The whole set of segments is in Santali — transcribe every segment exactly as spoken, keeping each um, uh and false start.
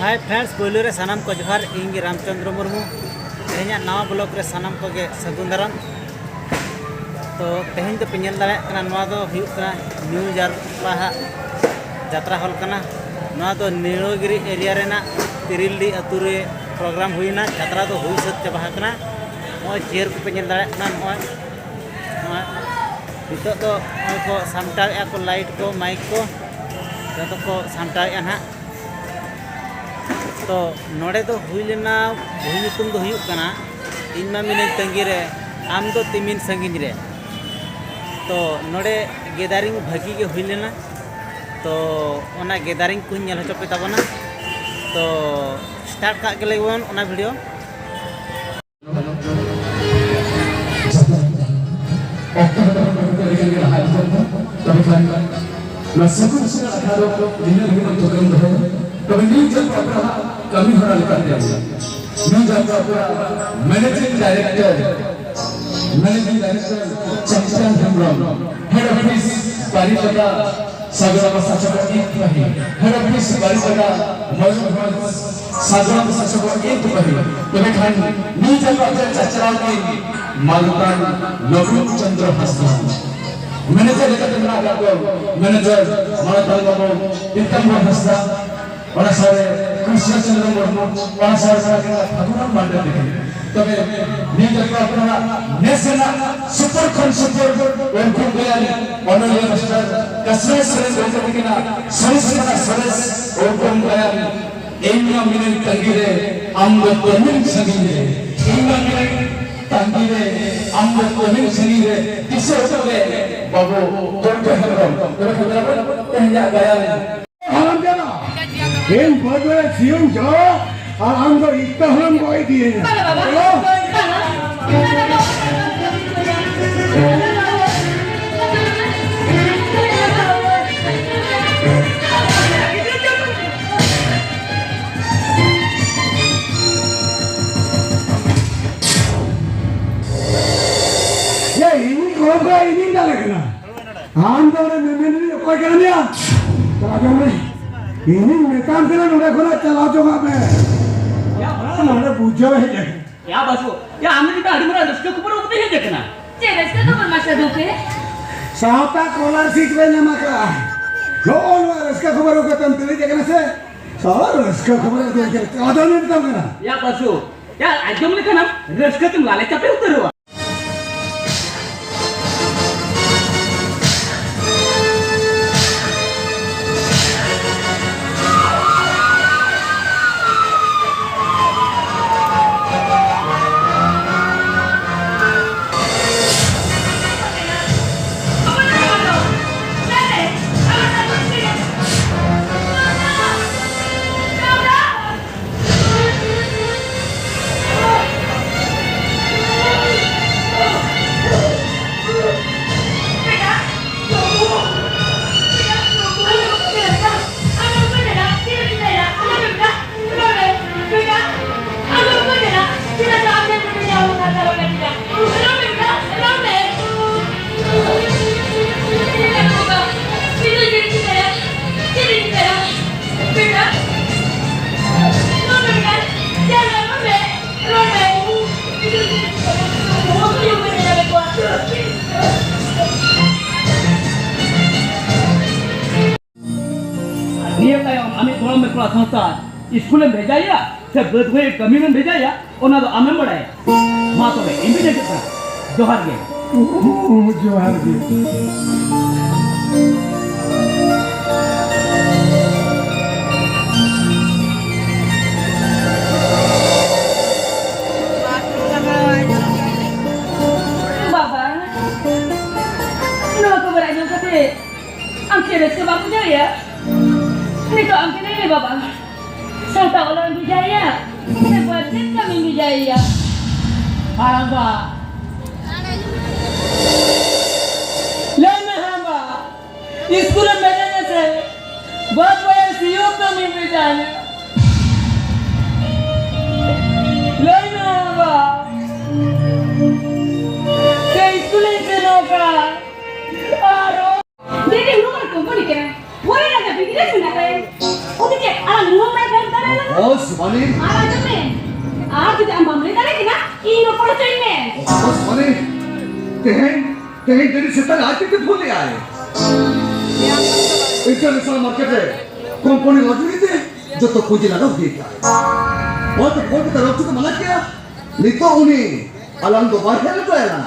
ᱦᱟᱭ ᱯᱷᱨᱮᱱᱰᱥ, ᱯᱳᱭᱞᱳ ᱨᱮ ᱥᱟᱱᱟᱢ ᱠᱚ ᱡᱚᱦᱟᱨ᱾ ᱤᱧ ᱜᱮ ᱨᱟᱢᱪᱚᱸᱫᱽᱨᱚ ᱢᱩᱨᱢᱩ᱾ ᱛᱮᱦᱮᱧᱟᱜ ᱱᱟᱣᱟ ᱵᱞᱚᱜ ᱨᱮ ᱥᱟᱱᱟᱢ ᱠᱚᱜᱮ ᱥᱟᱹᱜᱩᱱ ᱫᱟᱨᱟᱢ᱾ ᱛᱚ ᱛᱮᱦᱮᱧ ᱫᱚᱯᱮ ᱧᱮᱞ ᱫᱟᱲᱮᱭᱟᱜ ᱠᱟᱱᱟ, ᱱᱚᱣᱟ ᱫᱚ ᱦᱩᱭᱩᱜ ᱠᱟᱱᱟ ᱱᱤᱭᱩ ᱡᱟᱨᱯᱟᱦᱟᱜ ᱡᱟᱛᱨᱟ ᱦᱚᱞ ᱠᱟᱱᱟ᱾ ᱱᱚᱣᱟ ᱫᱚ ᱱᱤᱲᱚᱜᱤᱨᱤ ᱮᱨᱤᱭᱟ ᱨᱮᱱᱟᱜ ᱛᱤᱨᱤᱞᱰᱤ ᱟᱹᱛᱩ ᱨᱮ ᱯᱨᱳᱜᱨᱟᱢ ᱦᱩᱭᱱᱟ᱾ ᱡᱟᱛᱨᱟ ᱫᱚ ᱦᱩᱭ ᱥᱟᱹᱛ ᱪᱟᱵᱟ ᱟᱠᱟᱱᱟ᱾ ᱱᱚᱜᱼᱚᱭ ᱪᱮᱭᱟᱨ ᱠᱚᱯᱮ ᱧᱮᱞ ᱫᱟᱲᱮᱭᱟᱜ ᱠᱟᱱᱟ, ᱱᱚᱜᱼᱚᱭ ᱱᱚᱜᱼᱚᱭ ᱱᱤᱛᱚᱜ ᱫᱚ ᱱᱚᱜᱼᱚᱭ ᱠᱚ ᱥᱟᱢᱴᱟᱣᱮᱫᱼᱟ ᱠᱚ, ᱞᱟᱭᱤᱴ ᱠᱚ, ᱢᱟᱭᱤᱠ ᱠᱚ ᱡᱚᱛᱚ ᱠᱚ ᱥᱟᱢᱴᱟᱣᱮᱫᱼᱟ ᱱᱟᱦᱟᱜ᱾ ᱛᱚ ᱱᱚᱰᱮ ᱫᱚ ᱦᱩᱭ ᱞᱮᱱᱟ, ᱵᱷᱩᱞ ᱧᱩᱛᱩᱢ ᱫᱚ ᱦᱩᱭᱩᱜ ᱠᱟᱱᱟ ᱤᱧ ᱢᱟ ᱢᱤᱱᱟᱹᱧ ᱛᱟᱺᱜᱤ ᱨᱮ, ᱟᱢ ᱫᱚ ᱛᱤᱢᱤᱱ ᱥᱟᱺᱜᱤᱧ ᱨᱮ᱾ ᱛᱚ ᱱᱚᱰᱮ ᱜᱮᱫᱟᱨᱤᱝ ᱵᱷᱟᱹᱜᱤ ᱜᱮ ᱦᱩᱭ ᱞᱮᱱᱟ᱾ ᱛᱚ ᱚᱱᱟ ᱜᱮᱫᱟᱨᱤᱝ ᱠᱚᱧ ᱧᱮᱞ ᱦᱚᱪᱚ ᱯᱮ ᱛᱟᱵᱚᱱᱟ᱾ ᱛᱚ ᱥᱴᱟᱨᱴ ᱠᱟᱜ ᱜᱮᱞᱮ ᱵᱚᱱ ᱚᱱᱟ ᱵᱷᱤᱰᱤᱭᱳ᱾ ᱚᱠᱛᱚ ᱦᱚᱸ ᱛᱟᱵᱚᱱ ᱵᱟᱹᱱᱩᱜ ᱛᱮ ᱟᱹᱰᱤ ᱜᱟᱱ ᱜᱮ ᱞᱟᱦᱟ ᱤᱫᱤ ᱠᱚᱜ ᱛᱟᱵᱚᱱᱟ᱾ ᱛᱚᱵᱮ ᱠᱷᱟᱱ ᱱᱚᱣᱟ ᱥᱟᱹᱜᱩᱱ ᱥᱮᱱᱟᱜ ᱟᱠᱷᱲᱟ ᱫᱚ ᱱᱤᱱᱟᱹᱜ ᱨᱮᱜᱮ ᱵᱚᱱ ᱛᱷᱩᱠᱟᱹᱢ ᱫᱚᱦᱚᱭᱟ᱾ ᱛᱚᱵᱮ ᱱᱤᱭᱩ ᱡᱟᱨᱯᱟ ᱟᱠᱷᱲᱟ ᱦᱟᱸᱜ ᱠᱟᱹᱢᱤ ᱦᱚᱨᱟ ᱞᱮᱠᱟᱛᱮ ᱱᱤᱭᱩ ᱡᱟᱨᱯᱟ ᱟᱠᱷᱲᱟ managing director, managing director Champion Hembrom, head office Baripada, ᱥᱟᱜᱚᱲ ᱵᱟᱥᱟ ᱪᱚᱠᱚ ᱤᱫ ᱯᱟᱹᱦᱤᱞ, ᱦᱮᱰ ᱚᱯᱷᱤᱥ ᱵᱟᱨᱤᱯᱟᱫᱟ, ᱢᱚᱭᱩᱨᱵᱷᱚᱸᱡᱽ, ᱥᱟᱜᱚᱲ ᱵᱟᱥᱟ ᱪᱚᱠᱚ ᱤᱫ ᱯᱟᱹᱦᱤᱞ᱾ ᱛᱚᱵᱮ ᱠᱷᱟᱱ ᱱᱤᱭᱩ ᱡᱟᱨᱯᱟ ᱟᱠᱷᱲᱟ ᱪᱟᱪᱞᱟᱣ ᱠᱤᱱ ᱢᱟᱞᱚᱛᱟᱱ ᱞᱚᱠᱷᱢᱤ ᱪᱚᱸᱫᱽᱨᱚ ᱦᱟᱸᱥᱫᱟ᱾ ᱢᱮᱱᱮᱡᱟᱨ ᱞᱮᱠᱟᱛᱮ ᱢᱮᱱᱟᱜ ᱟᱠᱟᱫ ᱠᱚ ᱢᱮᱱᱮᱡᱟᱨ ᱢᱟᱞᱚᱛᱟᱱ ᱵᱟᱹᱵᱩ ᱯᱤᱛᱟᱢᱵᱚᱨ ᱦᱟᱸᱥᱫᱟ, ᱚᱱᱟ ᱥᱟᱶᱨᱮ ᱠᱨᱤᱥᱱᱚ ᱪᱚᱸᱫᱽᱨᱚ ᱢᱩᱨᱢᱩ, ᱚᱱᱟ ᱥᱟᱶᱨᱮ ᱢᱮᱱᱟᱜ ᱠᱤᱱᱟ ᱯᱷᱟᱹᱜᱩᱱᱟᱱ ᱢᱟᱱᱰᱤ ᱛᱟᱹᱠᱤᱱ᱾ ᱛᱚᱵᱮ ᱱᱤᱭᱩ ᱡᱟᱨᱯᱟ ᱟᱠᱷᱲᱟ ᱨᱮᱱᱟᱜ ᱱᱮᱥ ᱨᱮᱱᱟᱜ ᱥᱩᱯᱟᱨ ᱠᱷᱚᱱ ᱥᱩᱯᱟᱨ ᱩᱨᱜᱩᱢ ᱜᱟᱭᱟᱱ ᱚᱱᱚᱞᱤᱭᱟᱹ ᱢᱟᱥᱴᱟᱨ ᱠᱟᱹᱥᱤ ᱥᱚᱨᱮᱱ ᱜᱚᱢᱠᱮ ᱛᱟᱹᱠᱤᱱᱟᱜ ᱥᱚᱨᱮᱥ ᱠᱷᱚᱱᱟᱜ ᱥᱚᱨᱮᱥ ᱩᱨᱜᱩᱢ ᱜᱟᱭᱟᱱ ᱤᱧ ᱢᱟ ᱢᱤᱱᱟᱹᱧ ᱛᱟᱺᱜᱤ ᱨᱮ, ᱟᱢ ᱫᱚ ᱛᱟᱹᱢᱤᱞ ᱥᱟᱺᱜᱤᱧ ᱨᱮ᱾ ᱤᱧ ᱢᱟ ᱢᱤᱱᱟᱹᱧ ᱛᱟᱺᱜᱤ ᱨᱮ, ᱟᱢ ᱫᱚ ᱛᱟᱹᱢᱤᱞ ᱥᱟᱺᱜᱤᱧ ᱨᱮ᱾ ᱫᱤᱥᱟᱹ ᱦᱚᱪᱚ ᱨᱮ ᱵᱟᱹᱵᱩ ᱛᱚᱨᱠᱚ ᱦᱮᱢᱵᱨᱚᱢ᱾ ᱛᱚᱵᱮ ᱠᱷᱟᱱ ᱛᱮᱦᱮᱧᱟᱜ ᱜᱟᱭᱟᱱ ᱦᱟᱲᱟᱢ ᱠᱟᱱᱟ᱾ ᱤᱧ ᱵᱟᱹᱫᱽ ᱨᱮ ᱥᱤᱭᱳᱢ ᱡᱚ, ᱟᱨ ᱟᱢ ᱫᱚ ᱤᱛᱟᱹ ᱦᱩᱲᱩᱢ ᱜᱚᱡ ᱤᱫᱤᱭᱤᱧᱟ᱾ ᱵᱟᱝᱟ, ᱵᱟᱵᱟ᱾ ᱪᱚᱞᱚ᱾ ᱭᱟ, ᱤᱧ ᱠᱚ ᱵᱟ ᱤᱧᱤᱧ ᱫᱟᱞᱮ ᱠᱟᱱᱟ᱾ ᱟᱢ ᱫᱚ ᱚᱸᱰᱮ ᱢᱮᱢᱮᱱ ᱨᱤᱱᱤᱡ ᱚᱠᱚᱭ ᱠᱟᱱᱟᱢ ᱭᱟ? ᱪᱟᱞᱟᱜ ᱠᱟᱱ ᱢᱮ᱾ ᱤᱧᱤᱧ ᱢᱮᱛᱟᱢ ᱠᱟᱱᱟ, ᱱᱚᱰᱮ ᱠᱷᱚᱱᱟᱜ ᱪᱟᱞᱟᱣ ᱪᱚᱣᱟᱜ ᱢᱮ᱾ ᱭᱟ, ᱵᱟᱹᱥᱩ᱾ ᱱᱚᱰᱮ ᱵᱩᱡᱷᱟᱹᱣ ᱦᱮᱡ ᱟᱠᱟᱱᱟ᱾ ᱭᱟ, ᱵᱟᱹᱥᱩ᱾ ᱭᱟ, ᱟᱢ ᱱᱤᱛᱚᱜ ᱟᱹᱰᱤ ᱢᱟᱨᱟᱝ ᱨᱟᱹᱥᱠᱟᱹ ᱠᱷᱚᱵᱚᱨ ᱟᱹᱜᱩ ᱠᱟᱛᱮ ᱦᱮᱡ ᱟᱠᱟᱱᱟ᱾ ᱪᱮᱫ ᱨᱟᱹᱥᱠᱟᱹ ᱠᱷᱚᱵᱚᱨ, ᱢᱟᱥᱴᱟᱨ ᱜᱚᱢᱠᱮ? ᱥᱟᱶᱛᱟ scholarship ᱞᱮ ᱧᱟᱢ ᱟᱠᱟᱫᱼᱟ᱾ ᱱᱚᱜᱼᱚ ᱱᱚᱣᱟ ᱨᱟᱹᱥᱠᱟᱹ ᱠᱷᱚᱵᱚᱨ ᱟᱹᱜᱩ ᱠᱟᱛᱮᱢ ᱛᱤᱨᱤᱡ ᱟᱠᱟᱱᱟ ᱥᱮ? ᱥᱟᱞᱟ, ᱨᱟᱹᱥᱠᱟᱹ ᱠᱷᱚᱵᱚᱨ ᱟᱹᱜᱩ ᱠᱟᱛᱮ ᱟᱫᱚ ᱢᱮᱛᱟᱢ ᱠᱟᱱᱟ᱾ ᱭᱟ, ᱵᱟᱹᱥᱩ᱾ ᱭᱟ, ᱟᱸᱡᱚᱢ ᱞᱮᱠᱷᱟᱱᱮᱢ ᱨᱟᱹᱥᱠᱟᱹ ᱛᱮᱢ ᱞᱟᱞᱮ ᱪᱟᱯᱮ ᱩᱛᱟᱹᱨᱚᱜᱼᱟ᱾ ᱱᱤᱭᱟᱹ ᱛᱟᱭᱚᱢ ᱟᱢᱤᱡ ᱜᱚᱲᱚᱢ ᱢᱮ ᱠᱚᱲᱟ ᱥᱟᱶᱛᱟ ᱥᱠᱩᱞᱮᱢ ᱵᱷᱮᱡᱟᱭᱮᱭᱟ ᱥᱮ ᱵᱟᱹᱫᱽ ᱵᱟᱹᱭᱦᱟᱹᱲ ᱠᱟᱹᱢᱤ ᱨᱮᱢ ᱵᱷᱮᱡᱟᱭᱮᱭᱟ, ᱚᱱᱟ ᱫᱚ ᱟᱢᱮᱢ ᱵᱟᱲᱟᱭᱟ᱾ ᱢᱟ ᱛᱚᱵᱮ, ᱤᱧ ᱫᱚᱧ ᱦᱤᱡᱩᱜ ᱠᱟᱱᱟ᱾ ᱡᱚᱦᱟᱨ ᱜᱮ᱾ ᱡᱚᱦᱟᱨ ᱜᱮ᱾ ᱵᱟᱵᱟ, ᱱᱚᱣᱟ ᱠᱷᱚᱵᱚᱨ ᱟᱸᱡᱚᱢ ᱠᱟᱛᱮ ᱟᱢ ᱪᱮᱫ ᱨᱟᱹᱥᱠᱟᱹ ᱵᱟᱢ ᱵᱩᱡᱷᱟᱹᱣᱮᱫᱼᱟ? ᱱᱤᱛᱚᱜ ᱟᱢ ᱜᱮ ᱞᱟᱹᱭ ᱢᱮ ᱵᱟᱵᱟ, ᱥᱟᱶᱛᱟ ᱚᱞᱚᱜ ᱮᱢ ᱵᱷᱮᱡᱟᱭᱮᱭᱟ ᱥᱮ ᱵᱟᱹᱫᱽ ᱥᱮᱫ ᱠᱟᱹᱢᱤᱢ ᱵᱷᱮᱡᱟᱭᱮᱭᱟ? ᱦᱟᱲᱟᱢᱵᱟ, ᱞᱟᱹᱭ ᱢᱮ ᱦᱟᱲᱟᱢᱵᱟ, ᱤᱥᱠᱩᱞ ᱮᱢ ᱵᱷᱮᱡᱟᱭᱮᱭᱟ ᱥᱮ ᱵᱟᱹᱫᱽ ᱵᱟᱹᱭᱦᱟᱹᱲ ᱥᱤᱭᱳᱜ ᱠᱟᱹᱢᱤᱢ ᱵᱷᱮᱡᱟᱭᱮᱭᱟ? ᱞᱟᱹᱭ ᱢᱮ ᱦᱟᱲᱟᱢᱵᱟ, ᱥᱮ ᱤᱥᱠᱩᱞ ᱤᱧ ᱥᱮᱱᱚᱜ ᱠᱟᱱ ᱟᱨ ᱫᱤᱫᱤ ᱱᱚᱣᱟ ᱠᱚᱢᱯᱟᱱᱤ ᱠᱟᱱᱟ, ᱯᱷᱚᱨᱮᱱ ᱨᱮᱱᱟᱜ ᱵᱤᱡᱽᱱᱮᱥ ᱢᱮᱱᱟᱜ ᱛᱟᱭᱟ᱾ ᱚ ᱥᱤᱵᱟᱱᱤ᱾ ᱟᱨ ᱟᱸᱡᱚᱢ ᱢᱮ, ᱟᱨ ᱡᱩᱫᱤ ᱟᱢ ᱵᱟᱢ ᱞᱟᱹᱭ ᱫᱟᱲᱮᱭᱟᱜ ᱠᱟᱱᱟ, ᱤᱧ ᱨᱚᱯᱚᱲ ᱦᱚᱪᱚᱧ ᱢᱮ᱾ ᱚ ᱥᱤᱵᱟᱱᱤ, ᱛᱮᱦᱮᱧ, ᱛᱮᱦᱮᱧ ᱡᱟᱹᱱᱤᱡ ᱥᱮᱛᱟᱜ ᱨᱮ ᱟᱡ ᱛᱮᱜᱮ ᱯᱷᱳᱱ ᱞᱮᱜᱼᱟᱭ᱾ ᱤᱱᱴᱟᱨᱱᱮᱥᱱᱟᱞ ᱢᱟᱨᱠᱮᱴ ᱨᱮ ᱠᱳᱢᱯᱟᱱᱤ ᱞᱚᱡᱽ ᱞᱟᱹᱜᱤᱫ ᱛᱮ ᱡᱚᱛᱚ ᱯᱩᱸᱡᱤ ᱞᱟᱜᱟᱣ ᱦᱩᱭ ᱟᱠᱟᱱᱟ᱾ ᱦᱚᱭᱛᱚ ᱯᱷᱳᱱ ᱠᱟᱛᱮ ᱨᱚᱲ ᱦᱚᱪᱚ ᱠᱚ ᱢᱟᱱᱟ ᱠᱮᱭᱟ᱾ ᱱᱤᱛᱚᱜ ᱩᱱᱤ ᱟᱞᱟᱝ ᱫᱚ ᱵᱟᱭ ᱦᱮᱡ ᱞᱮᱠᱟ ᱮᱱᱟ᱾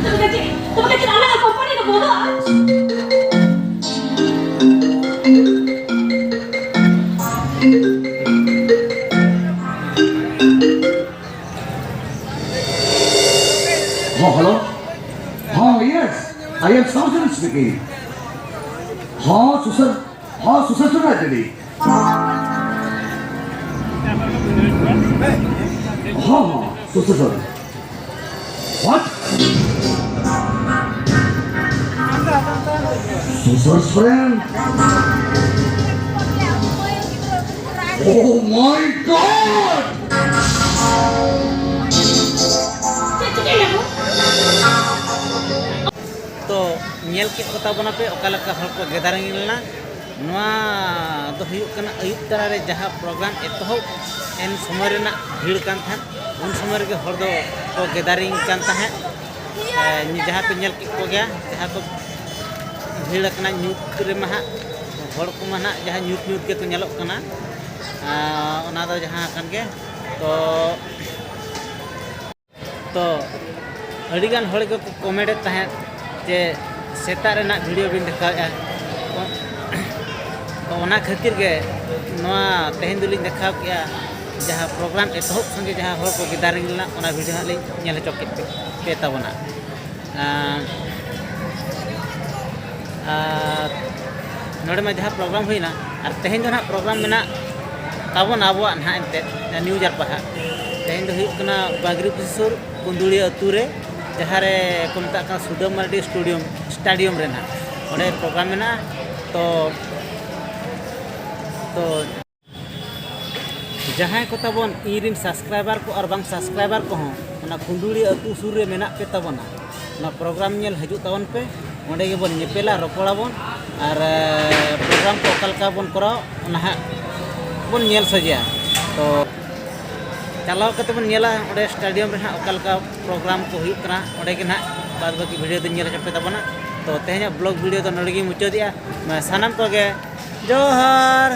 ᱛᱚᱵᱮ ᱪᱮᱫ, ᱛᱚᱵᱮ ᱪᱮᱫ ᱟᱞᱟᱝᱟᱜ ᱠᱳᱢᱯᱟᱱᱤ ᱫᱚ ᱵᱚᱱᱫᱚᱜᱼᱟ? ᱦᱚᱸ, ᱦᱮᱞᱳ᱾ ᱦᱚᱸ, yes, I am Samson speaking. ᱦᱚᱸ, ᱥᱩᱥᱟᱹᱨ, ᱦᱚᱸ, ᱥᱩᱥᱟᱹᱨ ᱥᱚᱨᱮᱱ ᱫᱤᱫᱤ᱾ ᱦᱚᱸ, ᱦᱚᱸ, ᱥᱩᱥᱟᱹᱨ ᱥᱚᱨᱮᱱ᱾ What? ᱥᱩᱥᱟᱹᱨ ᱥᱚᱨᱮᱱ? Oh my God! ᱛᱚ, ᱧᱮᱞ ᱠᱮᱫ ᱠᱚ ᱛᱟᱵᱚᱱᱟ ᱯᱮ ᱚᱠᱟ ᱞᱮᱠᱟ ᱦᱚᱲ ᱠᱚ ᱜᱮᱫᱟᱨᱤᱝ ᱞᱮᱱᱟ᱾ ᱱᱚᱣᱟ ᱫᱚ ᱦᱩᱭᱩᱜ ᱠᱟᱱᱟ ᱟᱹᱭᱩᱵ ᱛᱟᱨᱟ ᱨᱮ ᱡᱟᱦᱟᱸ ᱯᱨᱳᱜᱨᱟᱢ ᱮᱛᱚᱦᱚᱵ ᱮᱱ ᱥᱚᱢᱚᱭ ᱨᱮᱱᱟᱜ ᱵᱷᱤᱲ ᱠᱟᱱ ᱛᱟᱦᱮᱸᱫ, ᱩᱱ ᱥᱚᱢᱚᱭ ᱨᱮᱜᱮ ᱦᱚᱲ ᱫᱚ ᱠᱚ ᱜᱮᱫᱟᱨᱤᱝ ᱠᱟᱱ ᱛᱟᱦᱮᱸᱫ᱾ ᱮ, ᱡᱟᱦᱟᱸ ᱯᱮ ᱧᱮᱞ ᱠᱮᱫ ᱠᱚᱜᱮᱭᱟ, ᱡᱟᱦᱟᱸ ᱠᱚ ᱵᱷᱤᱲ ᱟᱠᱟᱱᱟ ᱧᱩᱛ ᱨᱮᱢᱟ ᱦᱟᱸᱜ, ᱦᱚᱲ ᱠᱚᱢᱟ ᱦᱟᱸᱜ ᱡᱟᱦᱟᱸ ᱧᱩᱛ ᱧᱩᱛ ᱜᱮᱠᱚ ᱧᱮᱞᱚᱜ ᱠᱟᱱᱟ᱾ ᱟᱨ ᱚᱱᱟ ᱫᱚ ᱡᱟᱦᱟᱸ ᱠᱟᱱ ᱜᱮ, ᱛᱚ ᱛᱚ, ᱟᱹᱰᱤᱜᱟᱱ ᱦᱚᱲ ᱜᱮᱠᱚ ᱠᱚᱢᱮᱱᱴ ᱮᱫ ᱛᱟᱦᱮᱸᱫ ᱡᱮ ᱥᱮᱛᱟᱜ ᱨᱮᱱᱟᱜ ᱵᱷᱤᱰᱤᱭᱳ ᱵᱤᱱ ᱫᱮᱠᱷᱟᱣᱮᱫᱼᱟ᱾ ᱛᱚ, ᱚᱱᱟ ᱠᱷᱟᱹᱛᱤᱨ ᱜᱮ ᱱᱚᱣᱟ ᱛᱮᱦᱮᱧ ᱫᱚᱞᱤᱧ ᱫᱮᱠᱷᱟᱣ ᱠᱮᱫᱼᱟ, ᱡᱟᱦᱟᱸ ᱯᱨᱳᱜᱨᱟᱢ ᱮᱛᱚᱦᱚᱵ ᱠᱷᱚᱱ ᱜᱮ ᱡᱟᱦᱟᱸ ᱦᱚᱲ ᱠᱚ ᱜᱮᱫᱟᱨᱤᱝ ᱞᱮᱱᱟ, ᱚᱱᱟ ᱵᱷᱤᱰᱤᱭᱳ ᱦᱟᱸᱜ ᱞᱤᱧ ᱧᱮᱞ ᱦᱚᱪᱚ ᱠᱮᱫ ᱯᱮ, ᱯᱮ ᱛᱟᱵᱚᱱᱟ᱾ ᱟᱨ, ᱟᱨ ᱱᱚᱰᱮ ᱢᱟ ᱡᱟᱦᱟᱸ ᱯᱨᱳᱜᱨᱟᱢ ᱦᱩᱭᱱᱟ, ᱟᱨ ᱛᱮᱦᱮᱧ ᱫᱚ ᱱᱟᱦᱟᱜ ᱯᱨᱳᱜᱨᱟᱢ ᱢᱮᱱᱟᱜ ᱛᱟᱵᱚᱱᱟ ᱟᱵᱚᱣᱟᱜ ᱱᱟᱦᱟᱜ ᱮᱱᱛᱮᱫ ᱱᱤᱭᱩ ᱡᱟᱨᱯᱟᱦᱟ᱾ ᱛᱮᱦᱮᱧ ᱫᱚ ᱦᱩᱭᱩᱜ ᱠᱟᱱᱟ ᱵᱟᱜᱽᱨᱤᱯᱩᱥᱤ ᱥᱩᱨ ᱠᱩᱸᱫᱩᱲᱤ ᱟᱹᱛᱩ ᱨᱮ, ᱡᱟᱦᱟᱸ ᱨᱮ ᱠᱚ ᱢᱮᱛᱟᱜ ᱠᱟᱱᱟ ᱥᱩᱫᱟᱹᱢ ᱢᱟᱨᱰᱤ ᱥᱴᱮᱰᱤᱭᱟᱢ, ᱥᱴᱮᱰᱤᱭᱟᱢ ᱨᱮ ᱱᱟᱦᱟᱜ ᱚᱸᱰᱮ ᱯᱨᱳᱜᱨᱟᱢ ᱢᱮᱱᱟᱜᱼᱟ᱾ ᱛᱚ, ᱛᱚ ᱡᱟᱦᱟᱸᱭ ᱠᱚ ᱛᱟᱵᱚᱱ ᱤᱧ ᱨᱤᱱ ᱥᱟᱵᱥᱠᱨᱟᱭᱵᱟᱨ ᱠᱚ ᱟᱨ ᱵᱟᱝ ᱥᱟᱵᱥᱠᱨᱟᱭᱵᱟᱨ ᱠᱚᱦᱚᱸ ᱚᱱᱟ ᱠᱩᱸᱫᱩᱲᱤ ᱟᱹᱛᱩ ᱥᱩᱨ ᱨᱮ ᱢᱮᱱᱟᱜ ᱯᱮ ᱛᱟᱵᱚᱱᱟ, ᱚᱱᱟ ᱯᱨᱳᱜᱨᱟᱢ ᱧᱮᱞ ᱦᱤᱡᱩᱜ ᱛᱟᱵᱚᱱ ᱯᱮ, ᱚᱸᱰᱮ ᱜᱮᱵᱚᱱ ᱧᱮᱯᱮᱞᱟ, ᱨᱚᱯᱚᱲᱟᱵᱚᱱ ᱟᱨ, ᱮ, ᱯᱨᱳᱜᱨᱟᱢ ᱠᱚ ᱚᱠᱟ ᱞᱮᱠᱟ ᱵᱚᱱ ᱠᱚᱨᱟᱣᱟ ᱚᱱᱟ ᱦᱟᱸᱜ ᱵᱚᱱ ᱧᱮᱞ ᱥᱟᱡᱮᱭᱟ᱾ ᱛᱚ ᱪᱟᱞᱟᱣ ᱠᱟᱛᱮ ᱵᱚᱱ ᱧᱮᱞᱟ ᱚᱸᱰᱮ ᱥᱴᱮᱰᱤᱭᱟᱢ ᱨᱮ ᱦᱟᱸᱜ ᱚᱠᱟ ᱞᱮᱠᱟ ᱯᱨᱳᱜᱨᱟᱢ ᱠᱚ ᱦᱩᱭᱩᱜ ᱠᱟᱱᱟ᱾ ᱚᱸᱰᱮ ᱜᱮ ᱱᱟᱦᱟᱜ ᱵᱟᱫ ᱵᱟᱹᱠᱤ ᱵᱷᱤᱰᱤᱭᱳ ᱫᱚᱧ ᱧᱮᱞ ᱦᱚᱪᱚ ᱯᱮ ᱛᱟᱵᱚᱱᱟ᱾ ᱛᱚ ᱛᱮᱦᱮᱧᱟᱜ ᱵᱞᱚᱜ ᱵᱷᱤᱰᱤᱭᱳ ᱫᱚ ᱱᱚᱰᱮ ᱜᱮᱧ ᱢᱩᱪᱟᱹᱫᱮᱜᱼᱟ᱾ ᱢᱟ ᱥᱟᱱᱟᱢ ᱠᱚᱜᱮ ᱡᱚᱦᱟᱨ᱾